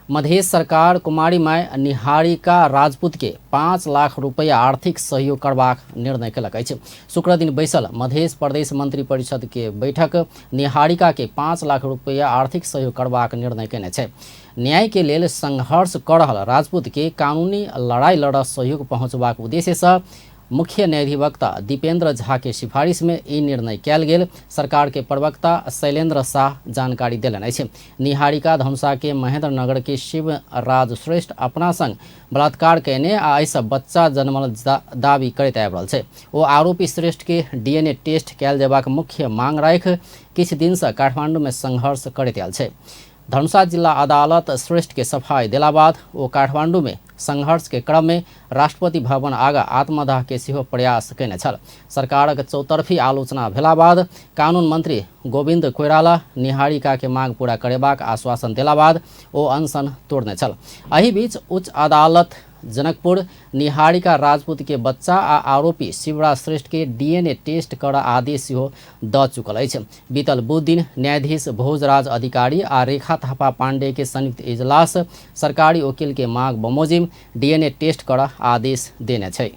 मधेश सरकार कुमारी माय निहारिका राजपूत के 5 लाख रुपैया आर्थिक सहयोग करबाक निर्णय केलक अछि। शुक्र दिन बैसल मधेश प्रदेश मंत्री परिषद के बैठक निहारिका के 5 लाख रुपैया आर्थिक सहयोग करबाक निर्णय केने छै। न्याय के लेल संघर्ष क रहल राजपूत के कानूनी लड़ाई लड़ सहयोग पहुंचबाक उद्देश्य से मुख्य न्यायाधिवक्ता दीपेंद्र झा के सिफारिश में ई निर्णय कयल गेल सरकार के प्रवक्ता शैलेंद्र शाह जानकारी देलनि अछि। निहारिका धनुषा के महेंद्र नगर के शिवराज श्रेष्ठ अपना संग बलात्कार कयने आ एहिसँ बच्चा जन्मल दावी करैत आबि रहल छै। ओ आरोपी श्रेष्ठ के डीएनए टेस्ट कयल जेबाक मुख्य मांग राखि किछु दिनसँ काठमांडू में संघर्ष करैत आयल छै। धनुषा जिला अदालत श्रेष्ठ के सफाई देला बाद ओ काठमांडू में संघर्ष के क्रम में राष्ट्रपति भवन आगा आत्मदाह के सेहो प्रयास कयने छल। सरकारक चौतरफी आलोचना भेला बाद कानून मंत्री गोविंद कोइराला निहारिका के मांग पूरा करेबाक आश्वासन देला बाद ओ अनशन तोड़ने छल। एहि बीच उच्च अदालत जनकपुर निहारिका राजपूत के बच्चा आ आरोपी शिवराज श्रेष्ठ के डीएनए टेस्ट कर आदेश सेहो द चुकल अछि। बीतल बुध दिन न्यायाधीश भोजराज अधिकारी आ रेखा थापा पांडे के संयुक्त इजलास सरकारी वकील के मांग बमोजिम डीएनए टेस्ट कर आदेश देने छै।